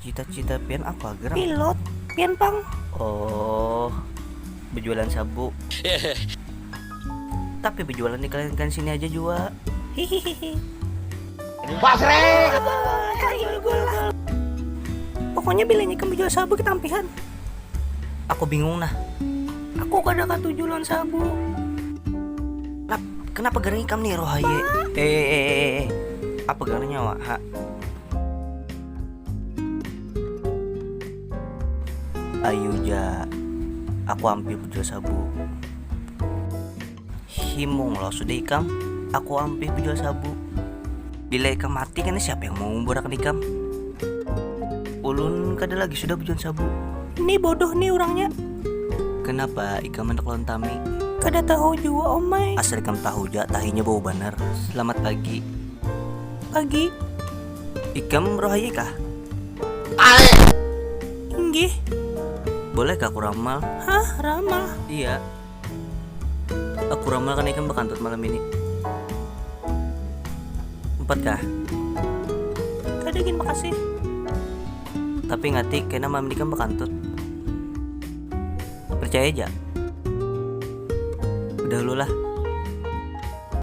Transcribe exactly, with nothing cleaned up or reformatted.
Cita-cita pian apa gerang? Pilot. Pian pang? Oh, berjualan sabu. Tapi berjualan di kalian sini aja juga. Hihihihi. Basre. Pokoknya bilanya ikam berjual sabu kita ampihan. Aku bingung nah. Aku kada katuju lawan sabu. Kenapa, kenapa gerang ikam nih roh aye? Eh, eh, eh, eh, eh. Apa gerang nyawa ha? Ayu ja, aku ampih bujur sabu. Himung lo sudah ikam, aku ampih bujur sabu. Bila ikam mati kena siapa yang mau memburakan ikam? Ulun kada lagi sudah bujur sabu. Ini bodoh nih orangnya. Kenapa ikam hendak lawan tami? Kada tahu juga omai. Asal ikam tahu ja tahinya bau banar. Selamat pagi. Pagi. Ikam roh aye kah? Inggih. Boleh kah aku ramal? Hah, ramal? Iya. Aku ramalkan ikam bakantut malam ini. Empat kah? Kada gin makasih. Tapi ngati kena malam ini ikam bakantut. Percaya aja. Udah lu lah.